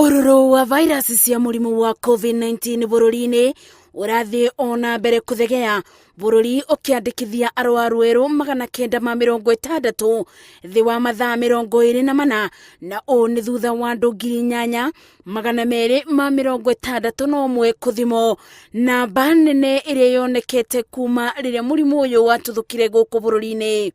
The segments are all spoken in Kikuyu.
Ũrũrũ wa virus cia mũrimũ wa COVID-19 bũrũri-inĩ ũrathiĩ o na mbere kũthegea, bũrũri ũkĩandĩkithia arwaru erũ 960 thĩ wa mathaa 24, na ũũ nĩ thutha wa andũ 8261 kũthimwo, namba nene ĩrĩa yonekete kuma rĩrĩa mũrimũ ũyũ watuthũkire gũkũ bũrũri-inĩ.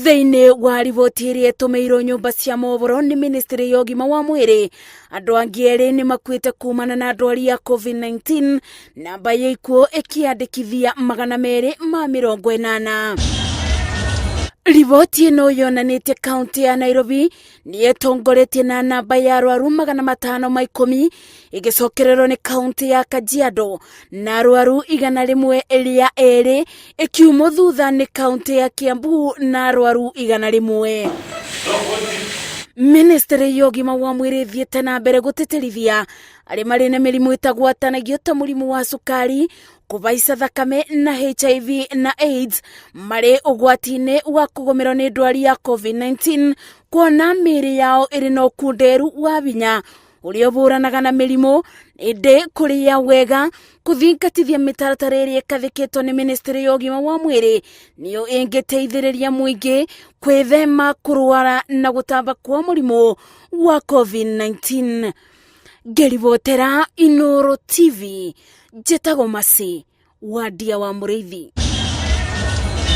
Thĩinĩ wa riboti ĩrĩa ĩtũmĩirwo nyũmba cia mohoro nĩ ministry ya ũgima wa mwĩrĩ, andũ angĩ erĩ nĩ makuĩte kumana na ndwari ya COVID-19, namba ya ikuũ ĩkĩandĩkithia 280. Riboti ĩno yonanĩtie kaunti ya Nairobi nĩ ĩtongoretie na namba ya arwaru 510, ĩgĩcokererwo nĩ kaunti ya Kajiado na arwaru 102, ĩkiumwo thutha nĩ kaunti ya Kiambu na arwaru 100. Ministry ya ũgima wa mwĩrĩ ĩthiĩte na mbere gũtĩtĩrithia arĩa marĩ na mĩrimũ ĩtagwatanagio ta mũrimũ wa cukari, kũbaica thakame na HIV na AIDS marĩ ũgwati-inĩ wa kũgũmĩrwo nĩ ndwari ya COVID-19, kuona mĩĩrĩ yao ĩrĩ na ũkunderu wa hinya ũrĩa ũhũranaga na mĩrimũ, ĩndĩ kũrĩa wega, kũthingatithia mĩtaratara ĩrĩa ĩkathĩkĩtwo nĩ ministry ya ũgima wa mwĩrĩ nĩyo ĩngĩteithĩrĩria mũingĩ kwĩthema kũrwara na gũtamba kwa mũrimũ wa COVID-19. Ngĩribotera Inoro TV, njĩtagwo Mercy Wandia wa Mũrĩithi.